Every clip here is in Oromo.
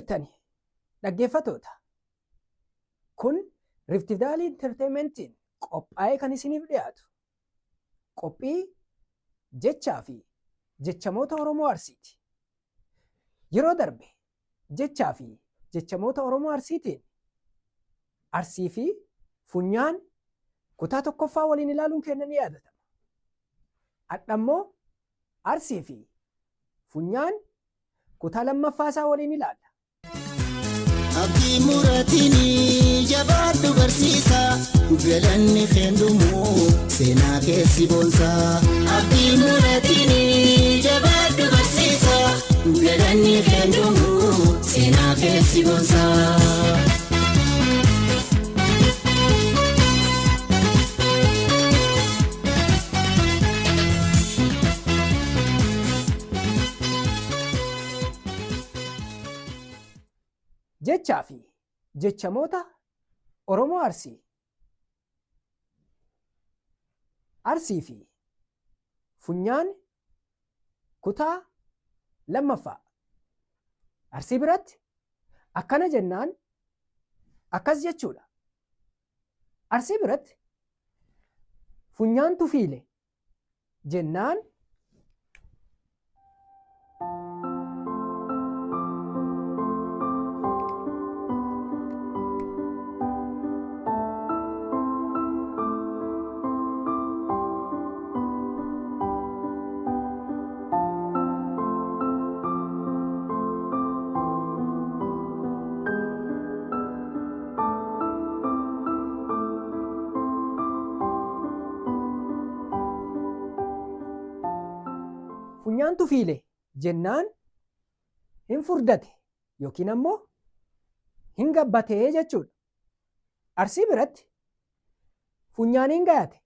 Jirtani dhaggeeffatoota. Kun Rift Valley Entertainmentiin qophaa'ee kan isiniif dhiyaatu qophii jechaa fi jechamoota Oromoo Arsiiti. Yeroo darbe jechaa fi jechamoota Oromoo Arsiitiin Arsii fi funyaan kutaa tokkoffaa waliin ilaaluun keenya ni yaadatama. Adhammoo Arsii fi funyaan kutaa lammaffaa isaa waliin ilaalla. Abdii muratinii jabaadhu barsiisa galanni keendumu seenaa keessi boonsa. Abdii muratinii jabaadhu barsiisa galanni keendumu seenaa keessi boonsa. Jechaa fi jechamoota Oromoo Arsii. Arsii fi funyaan kutaa lammaffaa. Arsii biratti akkana jennaan akkas jechuudha. Arsii biratti funyaantu fiile jennaan Funyaantu fiile jennaan hin furdate yookiin ammoo hin gabbatee jechuudha. Arsii biratti funyaaniin gayate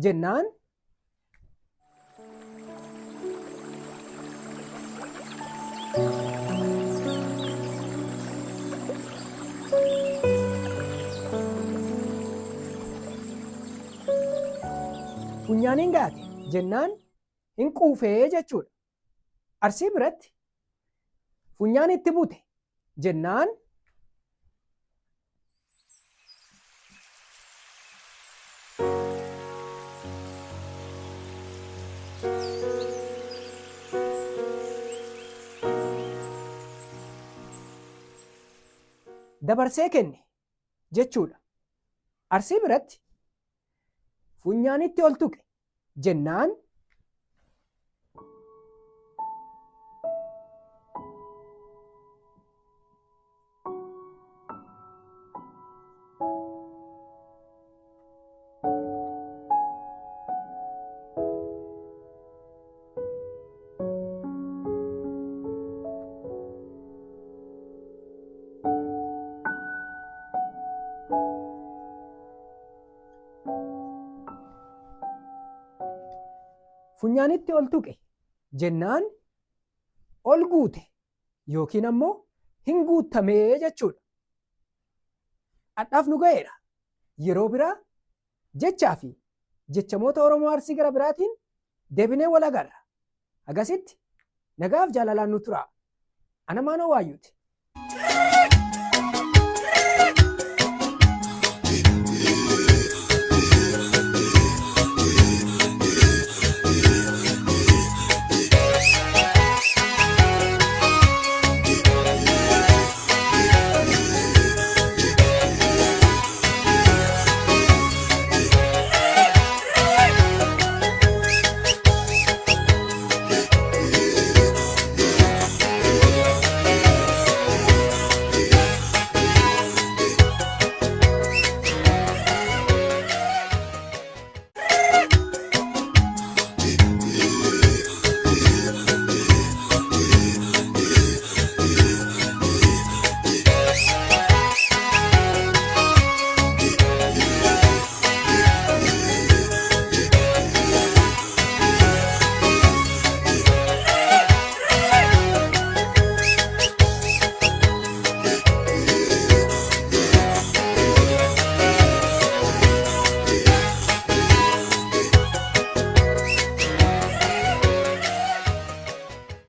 jennaan funyaaniin gayate jennaan hin quufee jechuudha. Arsii biratti funyaan itti bute jennaan dabarsee kenne jechuudha. Arsii biratti funyaanitti ol tuqe jennaan Funyaanitti ol tuqe jennaan ol guute yookiin ammoo hin guuttamee jechuudha. Dhadhaaf nu ga'eera. Yeroo biraa jechaa fi jechamoota Oromoo Arsii gara biraatiin deebinee wal agarra. Hagasitti nagaaf jaalalaan nu turaa. Ana Maanoo Waayyuuti.